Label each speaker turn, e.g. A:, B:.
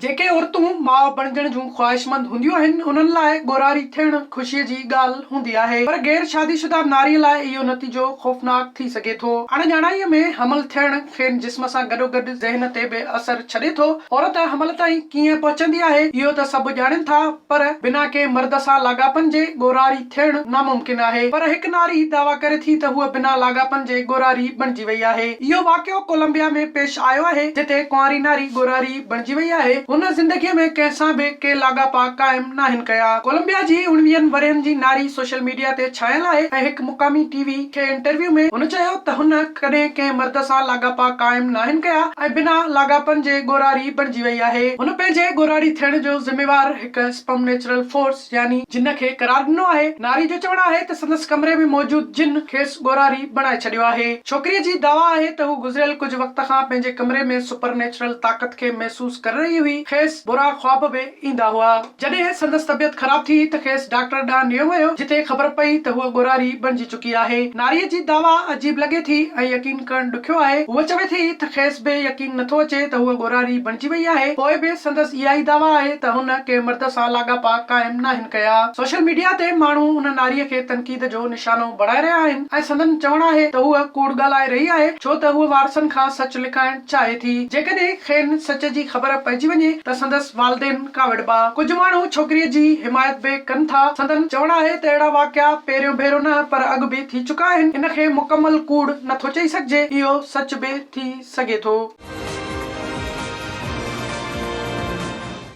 A: جيڪي عورتون ماء بڻجڻ جون خواهشمند هونديون آهن، انهن لاء ڳورهاري ٿيڻ خوشيء جي ڳالهه هوندي آهي، پر غير شادي شده ناريء لاء اهو نتيجو خوفناڪ ٿي سگهي ٿو. اڻڄاڻائيء ۾ حمل ٿيڻ کين جسم سان گڏوگڏ ذهن تي به اثر ڇڏي ٿو. عورت حمل تائين ڪيئن پهچندي آهي، اهو ته سڀ ڄاڻين ٿا، پر بنا ڪنهن مرد سان لاڳاپن جي ڳورهاري ٿيڻ ناممڪن آهي. پر هڪ ناري دعويٰ ڪري ٿي ته هوء بنا لاڳاپن جي ڳورهاري بڻجي وئي آهي. اهو واقعو ڪولمبيا ۾ پيش آيو آهي، جتي ڪنواري ناري ڳورهاري بڻجي وئي آهي. هن زندگيء ۾ ڪنهن سان به ڪي لاڳاپا قائم ناهن ڪيا. ڪولمبيا جي اڻويهن ورهين جي ناري سوشل ميڊيا تي ڇانيل آهي ۽ هڪ مقامي ٽي وي کي انٽرويو ۾ هن چيو ته هن ڪڏهن ڪنهن مرد سان لاڳاپا قائم ناهن ڪيا ۽ بنا لاڳاپن جي ڳورهاري بڻجي وئي آهي. هن پنهنجي ڳورهاري ٿيڻ جو ذميوار هڪ سپم نيچرل فورس يعني جن کي قرار ڏنو آهي. ناري جو چوڻ آهي ته سندس ڪمري ۾ موجود جن کيس ڳورهاري بڻائي ڇڏيو آهي. ڇوڪريء جي دعويٰ آهي ته هوء گذريل ڪجهه وقت کان پنهنجي ڪمري ۾ سپر نيچرل طاقت کي محسوس ڪري رهي هئي. کيس برا خواب به ايندا هئا. جڏهن سندس طبيعت خراب ٿي ته کيس ڊاڪٽر ڏانهن نيو ويو، جتي خبر پئي ته هوء ڳورهاري بڻجي چڪي آهي. ناريء جي دعويٰ عجيب لڳي ٿي ۽ يقين ڪرڻ ڏکيو آهي. هوء چوي ٿي ته کيس به يقين نٿو اچي ته هوء ڳورهاري بڻجي وئي آهي. پوء به سندس اها ئي دعويٰ آهي ته هن ڪنهن مرد سان لاڳاپا قائم ناهن ڪيا. سوشل ميڊيا تي ماڻهو ان ناريء کي تنقيد جو نشانو بڻائي رهيا آهن ۽ سندن چوڻ آهي ته هوء ڪوڙ ڳالهائي رهي آهي ڇو ته هوء وارثن کان سچ لڪائڻ چاهي ٿي. جيڪڏهن کين سچ جي خبر پئجي وڃي ته سندس والدين ڪاوڙبا. ڪجهه ماڻهو ڇوڪريء جي حمايت به ڪن ٿا. سندن چوڻ آهي ته اهڙا واقعا پهريون ڀيرو نه پر اڳ به ٿي چڪا آهن. ان کي مڪمل ڪوڙ نه ٿو چئي سگهجي. اهو سچ به ٿي سگهي ٿو.